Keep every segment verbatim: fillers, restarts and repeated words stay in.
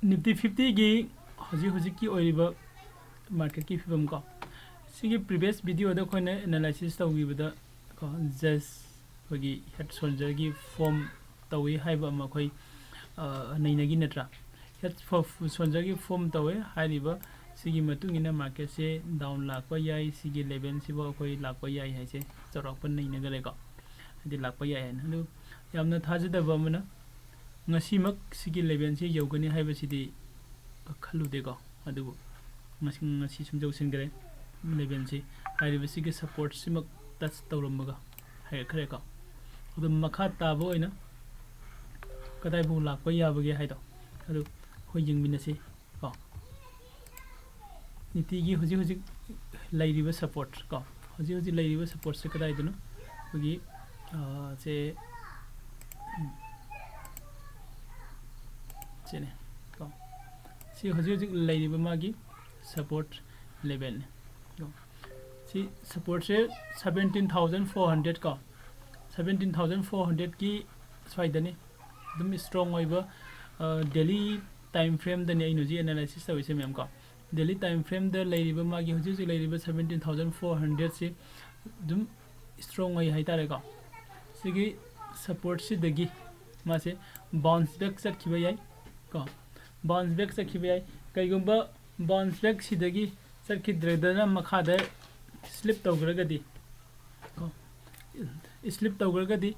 Nifty fiftyꯒꯤ ꯍꯧꯖꯤꯛ ꯍꯧꯖꯤꯛꯀꯤ ꯑꯣꯏꯔꯤꯕ marketꯀꯤ ꯐꯤꯕꯝ ꯀꯣ, ꯁꯤꯒꯤ previous videoꯗ ꯑꯩꯈꯣꯏꯅ analysis ꯇꯧꯈꯤꯕꯗ ꯀꯣ, just ꯑꯩꯈꯣꯏꯒꯤ head shoulderꯒꯤ form ꯇꯧꯏ ꯍꯥꯏꯕ ꯑꯃ ꯑꯩꯈꯣꯏ, ꯑ, ꯅꯩꯅꯈꯤ ꯅꯠꯇ꯭ꯔꯥ? Head ꯐ-, shoulderꯒꯤ form ꯇꯧꯋꯦ ꯍꯥꯏꯔꯤꯕ ꯁꯤꯒꯤ ꯃꯇꯨꯡ ꯏꯟꯅ marketꯁꯦ down ꯂꯥꯛꯄ ꯌꯥꯏ, ꯁꯤꯒꯤ levelꯁꯤꯐꯥꯎ ꯑꯩꯈꯣꯏ ꯂꯥꯛꯄ ꯌꯥꯏ ꯍꯥꯏꯁꯦ ꯆꯥꯎꯔꯥꯛꯄ ꯅꯩꯅꯈꯔꯦꯀꯣ, ꯍꯥꯏꯗꯤ ꯂꯥꯛꯄ ꯌꯥꯏ ꯍꯥꯏꯅ꯫ ꯑꯗꯨ ꯌꯥꯝꯅ ꯊꯥꯖꯗꯕ ꯑꯃꯅ ꯉꯁꯤꯃꯛ ꯁꯤꯒꯤ levelꯁꯦ ꯌꯧꯒꯅꯤ ꯍꯥꯏꯕꯁꯤꯗꯤ ꯈꯜꯂꯨꯗꯦꯀꯣ꯫ ꯑꯗꯨꯕꯨ ꯉꯁꯤ, ꯉꯁꯤ ꯁꯨꯝ ꯌꯧꯁꯤꯟꯈ꯭ꯔꯦ levelꯁꯤ꯫ ꯍꯥꯏꯔꯤꯕꯁꯤꯒꯤ supportꯁꯤꯃꯛ touch ꯇꯧꯔꯝꯃꯒ ꯍꯥꯏꯔꯛꯈ꯭ꯔꯦꯀꯣ꯫ ꯑꯗꯨ ꯃꯈꯥ ꯇꯥꯕ ꯑꯣꯏꯅ ꯀꯗꯥꯏꯐꯥꯎ ꯂꯥꯛꯄ ꯌꯥꯕꯒꯦ ꯍꯥꯏꯗꯣ ꯑꯗꯨ ꯑꯩꯈꯣꯏ ꯌꯦꯡꯃꯤꯟꯅꯁꯤ ꯀꯣ꯫ Niftyꯒꯤ ꯍꯧꯖꯤꯛ ꯍꯧꯖꯤꯛ ꯂꯩꯔꯤꯕ support ꯀꯣ, ꯍꯧꯖꯤꯛ ꯍꯧꯖꯤꯛ ꯂꯩꯔꯤꯕ supportꯁꯦ ꯀꯗꯥꯏꯗꯅꯣ? ꯑꯩꯈꯣꯏꯒꯤ, ꯑ, ꯁꯦ, ꯎꯝ, ꯁꯤꯅꯦ ꯀꯣ꯫ ꯁꯤ ꯍꯧꯖꯤꯛ ꯍꯧꯖꯤꯛ ꯂꯩꯔꯤꯕ ꯃꯥꯒꯤ support levelꯅꯦ ꯀꯣ꯫ ꯁꯤ supportꯁꯦ seventeen thousand four hundred ꯀꯣ, seventeen thousand four hundredꯀꯤ ꯁ꯭ꯋꯥꯏꯗꯅꯤ꯫ ꯑꯗꯨꯝ strong ꯑꯣꯏꯕ, ꯑ, daily time frameꯗꯅꯤ ꯑꯩꯅ ꯍꯧꯖꯤꯛ analysis ꯇꯧꯔꯤꯁꯦ ꯃꯌꯥꯝ ꯀꯣ꯫ Daily time frameꯗ ꯂꯩꯔꯤꯕ ꯃꯥꯒꯤ ꯍꯧꯖꯤꯛ ꯍꯧꯖꯤꯛ ꯂꯩꯔꯤꯕ seventeen thousand four hundredꯁꯤ ꯑꯗꯨꯝ strong ꯑꯣꯏ ꯍꯥꯏꯇꯥꯔꯦꯀꯣ꯫ ꯁꯤꯒꯤ supportꯁꯤꯗꯒꯤ ꯃꯥꯁꯦ bounce back ꯆꯠꯈꯤꯕ ꯌꯥꯏ ꯀꯣ, bounce back ꯆꯠꯈꯤꯕ ꯌꯥꯏ꯫ ꯀꯩꯒꯨꯝꯕ bounce back ꯁꯤꯗꯒꯤ ꯆꯠꯈꯤꯗ꯭ꯔꯒꯅ ꯃꯈꯥꯗ slip ꯇꯧꯈ꯭ꯔꯒꯗꯤ ꯀꯣ, slip ꯇꯧꯈ꯭ꯔꯒꯗꯤ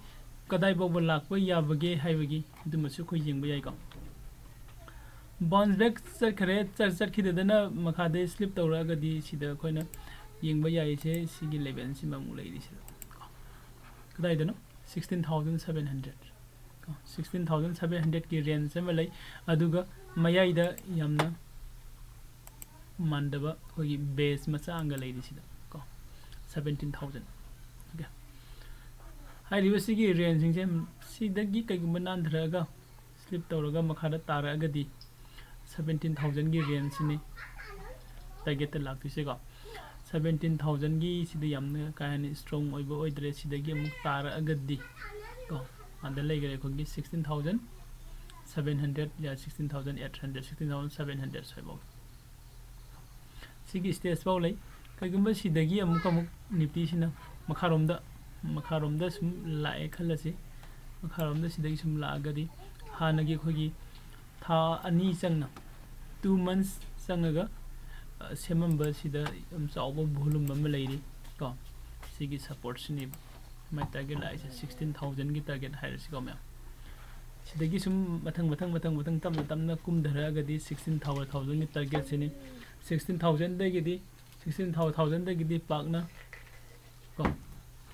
ꯀꯗꯥꯏ ꯐꯥꯎꯕ ꯂꯥꯛꯄ ꯌꯥꯕꯒꯦ ꯍꯥꯏꯕꯒꯤ ꯑꯗꯨꯃꯁꯨ ꯑꯩꯈꯣꯏ ꯌꯦꯡꯕ ꯌꯥꯏꯀꯣ꯫ Bounce back ꯆꯠꯈ꯭ꯔꯦ, ꯆꯠ-, ꯆꯠꯈꯤꯗꯗꯅ ꯃꯈꯥꯗ slip ꯇꯧꯔꯛꯑꯒꯗꯤ ꯁꯤꯗ ꯑꯩꯈꯣꯏꯅ ꯌꯦꯡꯕ ꯌꯥꯔꯤꯁꯦ ꯁꯤꯒꯤ levelꯁꯤꯃ ꯑꯃꯨꯛ ꯂꯩꯔꯤꯁꯤꯗ ꯀꯣ꯫ ꯀꯗꯥꯏꯗꯅꯣ? Sixteen thousand seven hundred ꯀꯣ, sixteen thousand seven hundredꯀꯤ range ꯑꯃ ꯂꯩ, ꯑꯗꯨꯒ ꯃꯌꯥꯏꯗ ꯌꯥꯝꯅ ꯃꯥꯟꯗꯕ ꯑꯩꯈꯣꯏꯒꯤ base ꯃꯆꯥ ꯑꯃꯒ ꯂꯩꯔꯤꯁꯤꯗ ꯀꯣ, seventeen thousand꯫ Okay, ꯍꯥꯏꯔꯤꯕ ꯁꯤꯒꯤ rangeꯁꯤꯡꯁꯦ ꯁꯤꯗꯒꯤ ꯀꯩꯒꯨꯝꯕ ꯅꯥꯟꯊꯔꯛꯑꯒ slip ꯇꯧꯔꯒ ꯃꯈꯥꯗ ꯇꯥꯔꯛꯑꯒꯗꯤ seventeen thousandꯒꯤ rangeꯁꯤꯅꯤ targetꯇ ꯂꯥꯛꯇꯣꯏꯁꯦꯀꯣ꯫ Seventeen thousandꯒꯤ ꯁꯤꯗ ꯌꯥꯝꯅ ꯀꯥ ꯍꯦꯟꯅ strong ꯑꯣꯏꯕ ꯑꯣꯏꯗ꯭ꯔꯦ꯫ ꯁꯤꯗꯒꯤ ꯑꯃꯨꯛ ꯇꯥꯔꯛꯑꯒꯗꯤ ꯀꯣ, ꯑꯗ ꯂꯩꯈ꯭ꯔꯦ ꯑꯩꯈꯣꯏꯒꯤ sixteen thousand seven hundred, sixteen thousand eight hundred, sixteen thousand seven hundred ꯁ꯭ꯋꯥꯏꯐꯥꯎ꯫ ꯁꯤꯒꯤ stage ꯐꯥꯎ ꯂꯩ꯫ ꯀꯩꯒꯨꯝꯕ ꯁꯤꯗꯒꯤ ꯑꯃꯨꯛ ꯑꯃꯨꯛ Niftyꯁꯤꯅ ꯃꯈꯥꯔꯣꯝꯗ, ꯃꯈꯥꯔꯣꯝꯗ ꯁꯨꯝ ꯂꯥꯛꯑꯦ ꯈꯜꯂꯁꯤ꯫ ꯃꯈꯥꯔꯣꯝꯗ ꯁꯤꯗꯒꯤ ꯁꯨꯝ ꯂꯥꯛꯑꯒꯗꯤ ꯍꯥꯟꯅꯒꯤ ꯑꯩꯈꯣꯏꯒꯤ ꯊꯥ ꯑꯅꯤ ꯆꯪꯅ, two months ꯆꯪꯉꯒ, ꯑ, ꯁꯦꯝꯃꯝꯕ ꯁꯤꯗ ꯌꯥꯝ ꯆꯥꯎꯕ volume ꯑꯃ ꯂꯩꯔꯤ ꯀꯣ꯫ ꯁꯤꯒꯤ supportꯁꯤꯅꯦꯕ꯫ ꯃꯥꯏ target ꯂꯥꯛꯏꯁꯦ sixteen thousandꯒꯤ target ꯍꯥꯏꯔꯁꯤꯀꯣ ꯃꯌꯥꯝ꯫ ꯁꯤꯗꯒꯤ ꯁꯨꯝ ꯃꯊꯪ, ꯃꯊꯪ, ꯃꯊꯪ, ꯃꯊꯪ ꯇꯞꯅ, ꯇꯞꯅ ꯀꯨꯝꯊꯔꯛꯑꯒꯗꯤ sixteen thousandꯒꯤ targetꯁꯤꯅꯤ꯫ Sixteen thousandꯗꯒꯤꯗꯤ, sixteen thousandꯗꯒꯤꯗꯤ ꯄꯥꯛꯅ ꯀꯣ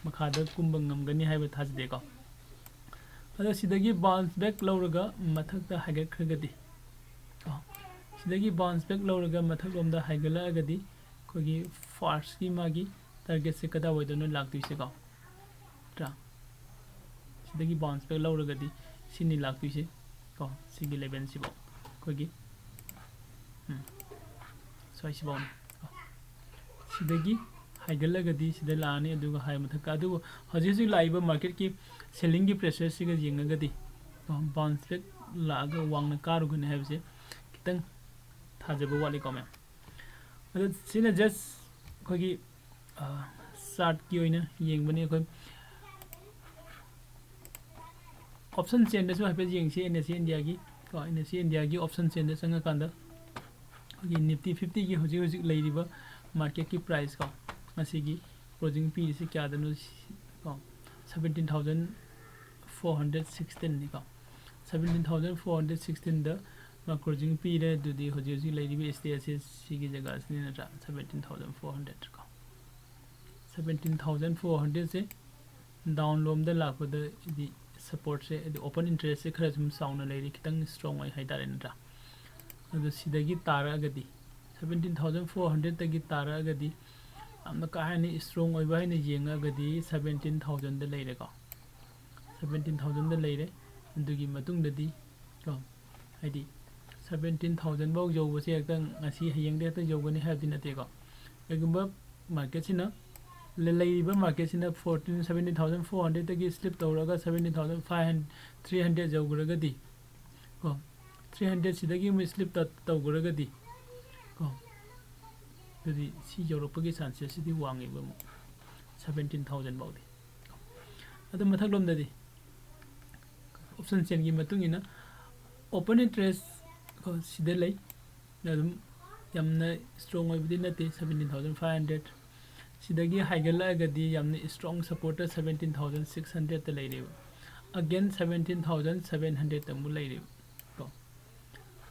ꯃꯈꯥꯗ ꯀꯨꯝꯕ ꯉꯝꯒꯅꯤ ꯍꯥꯏꯕ ꯊꯥꯖꯗꯦꯀꯣ꯫ ꯑꯗꯣ ꯁꯤꯗꯒꯤ bounce back ꯂꯧꯔꯒ ꯃꯊꯛꯇ ꯍꯥꯏꯒꯠꯈ꯭ꯔꯒꯗꯤ ꯀꯣ, ꯁꯤꯗꯒꯤ bounce back ꯂꯧꯔꯒ ꯃꯊꯛꯂꯣꯝꯗ ꯍꯥꯏꯒꯠꯂꯛꯑꯒꯗꯤ ꯑꯩꯈꯣꯏꯒꯤ firstꯀꯤ ꯃꯥꯒꯤ targetꯁꯦ ꯀꯗꯥꯏꯋꯥꯏꯗꯅꯣ ꯂꯥꯛꯇꯣꯏꯁꯦꯀꯣ? ꯅꯠꯇ꯭ꯔꯥ? ꯁꯤꯗꯒꯤ bounce back ꯂꯧꯔꯒꯗꯤ ꯁꯤꯅꯤ ꯂꯥꯛꯇꯣꯏꯁꯦ ꯀꯣ, ꯁꯤꯒꯤ levelꯁꯤꯐꯥꯎ ꯑꯩꯈꯣꯏꯒꯤ, ꯎꯝ, ꯁ꯭ꯋꯥꯏꯁꯤꯐꯥꯎꯅꯤ ꯀꯣ꯫ ꯁꯤꯗꯒꯤ ꯍꯥꯏꯒꯠꯂꯒꯗꯤ ꯁꯤꯗ ꯂꯥꯛꯑꯅꯤ, ꯑꯗꯨꯒ ꯍꯥꯏ ꯃꯊꯛꯇ, ꯑꯗꯨꯕꯨ ꯍꯧꯖꯤꯛ ꯍꯧꯖꯤꯛ ꯂꯥꯛꯏꯕ marketꯀꯤ sellingꯒꯤ pressureꯁꯤꯒ ꯌꯦꯡꯉꯒꯗꯤ ꯀꯣ, bounce back ꯂꯥꯛꯑꯒ ꯋꯥꯡꯅ ꯀꯥꯔꯨꯒꯅꯤ ꯍꯥꯏꯕꯁꯦ ꯈꯤꯇꯪ ꯊꯥꯖꯕ ꯋꯥꯠꯂꯤꯀꯣ ꯃꯌꯥꯝ꯫ ꯑꯗꯣ ꯁꯤꯅ just ꯑꯩꯈꯣꯏꯒꯤ, ꯑ, chartꯀꯤ ꯑꯣꯏꯅ ꯌꯦꯡꯕꯅꯤ꯫ ꯑꯩꯈꯣꯏ option chainꯗꯁꯨ ꯍꯥꯏꯐꯦꯠ ꯌꯦꯡꯁꯤ, NSE Indiaꯒꯤ ꯀꯣ, NSE Indiaꯒꯤ option chainꯗ ꯆꯪꯉꯀꯥꯟꯗ ꯑꯩꯈꯣꯏꯒꯤ Nifty fiftyꯒꯤ ꯍꯧꯖꯤꯛ ꯍꯧꯖꯤꯛ ꯂꯩꯔꯤꯕ marketꯀꯤ price ꯀꯣ, ꯉꯁꯤꯒꯤ closing ꯄꯤꯔꯤꯁꯤ ꯀꯌꯥꯗꯅꯣ ꯀꯣ, seventeen thousand four hundred sixteenꯅꯤꯀꯣ꯫ Seventeen thousand four hundred sixteenꯗ ꯃꯥ closing ꯄꯤꯔꯦ꯫ ꯑꯗꯨꯗꯤ ꯍꯧꯖꯤꯛ ꯍꯧꯖꯤꯛ ꯂꯩꯔꯤꯕ stageꯁꯦ ꯁꯤꯒꯤ ꯖꯒꯥꯁꯤꯅꯤ ꯅꯠꯇ꯭ꯔꯥ? Seventeen thousand four hundred ꯀꯣ꯫ Seventeen thousand four hundredꯁꯦ down ꯂꯣꯝꯗ ꯂꯥꯛꯄꯗ ꯍꯥꯏꯗꯤ supportꯁꯦ, ꯍꯥꯏꯗꯤ open interestꯁꯦ ꯈꯔ ꯁꯨꯝ ꯆꯥꯎꯅ ꯂꯩꯔꯤ, ꯈꯤꯇꯪ strong ꯑꯣꯏ ꯍꯥꯏꯇꯥꯔꯦ ꯅꯠꯇ꯭ꯔꯥ? ꯑꯗꯣ ꯁꯤꯗꯒꯤ ꯇꯥꯔꯛꯑꯒꯗꯤ, seventeen thousand four hundredꯇꯒꯤ ꯇꯥꯔꯛꯑꯒꯗꯤ ꯌꯥꯝꯅ ꯀꯥ ꯍꯦꯟꯅ strong ꯑꯣꯏꯕ ꯍꯥꯏꯅ ꯌꯦꯡꯉꯒꯗꯤ seventeen thousandꯗ ꯂꯩꯔꯦꯀꯣ꯫ Seventeen thousandꯗ ꯂꯩꯔꯦ꯫ ꯑꯗꯨꯒꯤ ꯃꯇꯨꯡꯗꯗꯤ ꯀꯣ, ꯍꯥꯏꯗꯤ seventeen thousand ꯐꯥꯎ ꯌꯧꯕꯁꯦ ꯍꯦꯛꯇ ꯉꯁꯤ ꯍꯌꯦꯡꯗ ꯍꯦꯛꯇ ꯌꯧꯒꯅꯤ ꯍꯥꯏꯕꯗꯤ ꯅꯠꯇꯦꯀꯣ꯫ ꯀꯩꯒꯨꯝꯕ marketꯁꯤꯅ, ꯂ-, ꯂꯩꯔꯤꯕ marketꯁꯤꯅ fourteen, seventeen thousand four hundredꯇꯒꯤ slip ꯇꯧꯔꯒ seventeen thousand five hundred, three hundred ꯌꯧꯈ꯭ꯔꯒꯗꯤ ꯀꯣ, ꯊ꯭ꯔꯤ ꯍꯟꯗ꯭ꯔꯦꯠꯁꯤꯗꯒꯤ ꯑꯃꯨꯛ ꯁ꯭ꯂꯤꯞ ꯇꯧꯈ꯭ꯔꯒꯗꯤ ꯀꯣ, ꯑꯗꯨꯗꯤ ꯁꯤ ꯌꯧꯔꯛꯄꯒꯤ ꯆꯥꯟꯁꯦꯁꯁꯤꯗꯤ ꯋꯥꯡꯉꯦꯕ ꯑꯃꯨꯛ, ꯁꯕꯦꯟꯇꯤꯟ ꯊꯥꯎꯖꯟ ꯐꯥꯎꯗꯤ꯫ ꯑꯗꯨ ꯃꯊꯛꯂꯣꯝꯗꯗꯤ ꯑꯣꯞꯁꯟ ꯆꯦꯟꯒꯤ ꯃꯇꯨꯡ ꯏꯟꯅ ꯑꯣꯄꯟ ꯏꯟꯇꯔꯦꯁ ꯀꯣ, ꯁꯤꯗ ꯂꯩ꯫ ꯑꯗꯨꯝ ꯌꯥꯝꯅ ꯏꯁꯇ꯭ꯔꯣꯡ ꯑꯣꯏꯕꯗꯤ ꯅꯠꯇꯦ, ꯁꯕꯦꯟꯇꯤꯟ ꯊꯥꯎꯖꯟ ꯐꯥꯏꯚ ꯍꯟꯗ꯭ꯔꯦꯠ꯫ ꯁꯤꯗꯒꯤ ꯍꯥꯏꯒꯠꯂꯛꯑꯒꯗꯤ ꯌꯥꯝꯅ ꯏꯁꯇ꯭ꯔꯣꯡ ꯁꯄꯣꯔꯠꯇ ꯁꯕꯦꯟꯇꯤꯟ ꯊꯥꯎꯖꯟ ꯁꯤꯛꯁ ꯍꯟꯗ꯭ꯔꯦꯠꯇ ꯂꯩꯔꯦꯕ꯫ ꯑꯒꯦꯟ ꯁꯕꯦꯟꯇꯤꯟ ꯊꯥꯎꯖꯟ ꯁꯕꯦꯟ ꯍꯟꯗ꯭ꯔꯦꯠꯇ ꯑꯃꯨꯛ ꯂꯩꯔꯦꯕ ꯀꯣ꯫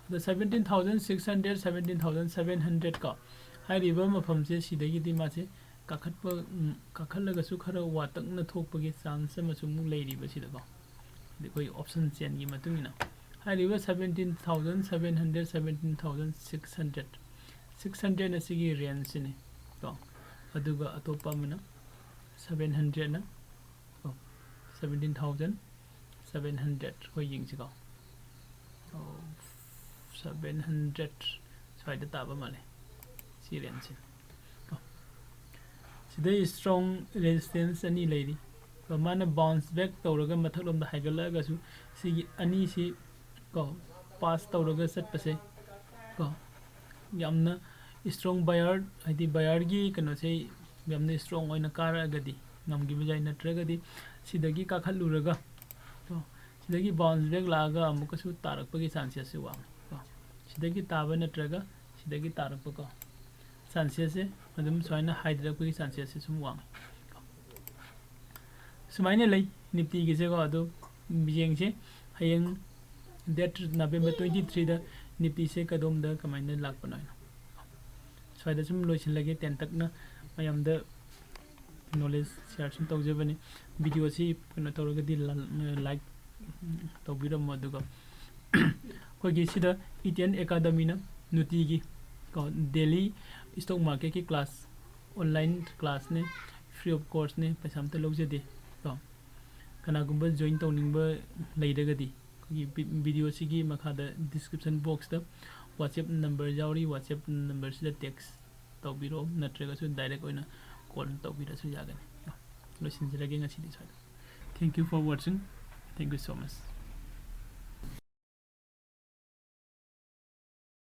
ꯑꯗꯣ seventeen thousand six hundred, seventeen thousand seven hundred ꯀꯣ, ꯍꯥꯏꯔꯤꯕ ꯃꯐꯝꯁꯦ ꯁꯤꯗꯒꯤꯗꯤ ꯃꯥꯁꯦ ꯀꯥꯈꯠꯄ, ꯎꯝ, ꯀꯥꯈꯠꯂꯒꯁꯨ ꯈꯔ ꯋꯥꯇꯛꯅ ꯊꯣꯛꯄꯒꯤ ꯆꯥꯟꯁ ꯑꯃꯁꯨ ꯑꯃꯨꯛ ꯂꯩꯔꯤꯕ ꯁꯤꯗꯀꯣ꯫ ꯑꯗꯩ ꯑꯩꯈꯣꯏ ꯑꯣꯞꯁꯟ ꯆꯦꯟꯒꯤ ꯃꯇꯨꯡ ꯏꯟꯅ ꯍꯥꯏꯔꯤꯕ seventeen thousand seven hundred, seventeen thousand six hundred, six ꯍꯟꯗ꯭ꯔꯦꯠꯅ ꯁꯤꯒꯤ ꯔꯦꯟꯖꯁꯤꯅꯤ ꯀꯣ꯫ ꯑꯗꯨꯒ ꯑꯇꯣꯞꯄ ꯑꯃꯅ ꯁꯕꯦꯟ ꯍꯟꯗ꯭ꯔꯦꯠꯅ ꯀꯣ, ꯁꯕꯦꯟꯇꯤꯟ ꯊꯥꯎꯖꯟ ꯁꯕꯦꯟ ꯍꯟꯗ꯭ꯔꯦꯠ꯫ ꯑꯩꯈꯣꯏ ꯌꯦꯡꯁꯤꯀꯣ, ꯁꯕꯦꯟ ꯍꯟꯗ꯭ꯔꯦꯠ ꯁ꯭ꯋꯥꯏꯗ ꯇꯥꯕ ꯃꯥꯜꯂꯦ ꯁꯤ ꯔꯦꯟꯖꯁꯦ ꯀꯣ꯫ ꯁꯤꯗꯩ ꯏꯁꯇ꯭ꯔꯣꯡ ꯔꯦꯁꯤꯁꯇꯦꯟꯁ ꯑꯅꯤ ꯂꯩꯔꯤ꯫ ꯀꯣ, ꯃꯥꯅ ꯕꯥꯎꯟꯁ ꯕꯦꯛ ꯇꯧꯔꯒ ꯃꯊꯛꯂꯣꯝꯗ ꯍꯥꯏꯒꯠꯂꯛꯑꯒꯁꯨ ꯁꯤꯒꯤ ꯑꯅꯤꯁꯤ ꯀꯣ, ꯄꯥꯁ ꯇꯧꯔꯒ ꯆꯠꯄꯁꯦ ꯀꯣ, ꯌꯥꯝꯅ ꯏꯁꯇ꯭ꯔꯣꯡ ꯕꯥꯌꯔ, ꯍꯥꯏꯗꯤ ꯕꯥꯌꯔꯒꯤ ꯀꯩꯅꯣꯁꯦ ꯌꯥꯝꯅ ꯏꯁꯇ꯭ꯔꯣꯡ ꯑꯣꯏꯅ ꯀꯥꯔꯛꯑꯒꯗꯤ, ꯉꯝꯈꯤꯕ ꯌꯥꯏ, ꯅꯠꯇ꯭ꯔꯒꯗꯤ ꯁꯤꯗꯒꯤ ꯀꯥꯈꯠꯂꯨꯔꯒ ꯀꯣ, ꯁꯤꯗꯒꯤ ꯕꯥꯎꯟꯁ ꯕꯦꯛ ꯂꯥꯛꯑꯒ ꯑꯃꯨꯛꯀꯁꯨ ꯇꯥꯔꯛꯄꯒꯤ ꯆꯥꯟꯁꯦꯁꯁꯦ ꯋꯥꯡꯉꯤ ꯀꯣ꯫ ꯁꯤꯗꯒꯤ ꯇꯥꯕ ꯅꯠꯇ꯭ꯔꯒ ꯁꯤꯗꯒꯤ ꯇꯥꯔꯛꯄ ꯀꯣ, ꯆꯥꯟꯁꯦꯁꯁꯦ ꯑꯗꯨꯝ ꯁꯨꯃꯥꯏꯅ ꯍꯥꯏꯊꯔꯛꯄꯒꯤ ꯆꯥꯟꯁꯦꯁꯁꯦ ꯁꯨꯝ ꯋꯥꯡꯉꯤ꯫ ꯁꯨꯃꯥꯏꯅ ꯂꯩ ꯅꯤꯐꯇꯤꯒꯤꯁꯦꯀꯣ꯫ ꯑꯗꯣ ꯌꯦꯡꯁꯦ ꯍꯌꯦꯡ ꯗꯦꯠ ꯅꯕꯦꯝꯕꯔ ꯇ꯭ꯋꯦꯟꯇꯤ ꯊ꯭ꯔꯤꯗ ꯅꯤꯐꯇꯤꯁꯦ ꯀꯗꯣꯝꯗ ꯀꯃꯥꯏꯅ ꯂꯥꯛꯄꯅꯣ ꯍꯥꯏꯅ꯫ ꯁ꯭ꯋꯥꯏꯗ ꯁꯨꯝ ꯂꯣꯏꯁꯤꯜꯂꯒꯦ, ꯇꯦꯟꯇꯛꯅ ꯃꯌꯥꯝꯗ ꯅꯣꯂꯦꯖ ꯁꯤꯌꯥꯔ ꯁꯨꯝ ꯇꯧꯖꯕꯅꯤ꯫ ꯚꯤꯗꯤꯑꯣꯁꯤ ꯀꯩꯅꯣ ꯇꯧꯔꯒꯗꯤ ꯂꯥꯏꯛ ꯇꯧꯕꯤꯔꯝꯃꯣ, ꯑꯗꯨꯒ ꯑꯩꯈꯣꯏꯒꯤ ꯁꯤꯗ ꯏꯇꯤꯑꯦꯟ ꯑꯦꯀꯥꯗꯃꯤꯅ ꯅꯨꯡꯇꯤꯒꯤ ꯀꯣ, ꯗꯦꯂꯤ ꯏꯁꯇꯣꯛ ꯃꯥꯔꯀꯦꯠꯀꯤ ꯀ꯭ꯂꯥꯁ, ꯑꯣꯟꯂꯥꯏꯟ ꯀ꯭ꯂꯥꯁꯅꯦ, ꯐ꯭ꯔꯤ ꯑꯣꯐ ꯀꯣꯁꯅꯦ, ꯄꯩꯁꯥ ꯑꯝꯇ ꯂꯧꯖꯗꯦ ꯀꯣ꯫ ꯀꯅꯥꯒꯨꯝꯕ ꯖꯣꯏꯟ ꯇꯧꯅꯤꯡꯕ ꯂꯩꯔꯒꯗꯤ ꯑꯩꯈꯣꯏꯒꯤ ꯚꯤ-, ꯚꯤꯗꯤꯑꯣꯁꯤꯒꯤ ꯃꯈꯥꯗ ꯗꯤꯁꯀ꯭ꯔꯤꯞꯁꯟ ꯕꯣꯛꯁꯇ ꯋꯥꯆꯦꯞ ꯅꯝꯕꯔ ꯌꯥꯎꯔꯤ, ꯋꯥꯆꯦꯞ ꯅꯝꯕꯔꯁꯤꯗ ꯇꯦꯛꯁ ꯇꯧꯕꯤꯔꯛꯑꯣ, ꯅꯠꯇ꯭ꯔꯒꯁꯨ ꯗꯥꯏꯔꯦꯛ ꯑꯣꯏꯅ ꯀꯣꯜ ꯇꯧꯕꯤꯔꯁꯨ ꯌꯥꯒꯅꯤ꯫ ꯂꯣꯏꯁꯤꯟꯖꯔꯒꯦ ꯉꯁꯤꯗꯤ ꯁ꯭ꯋꯥꯏꯗ꯫ Thank you for watching. Thank you so much.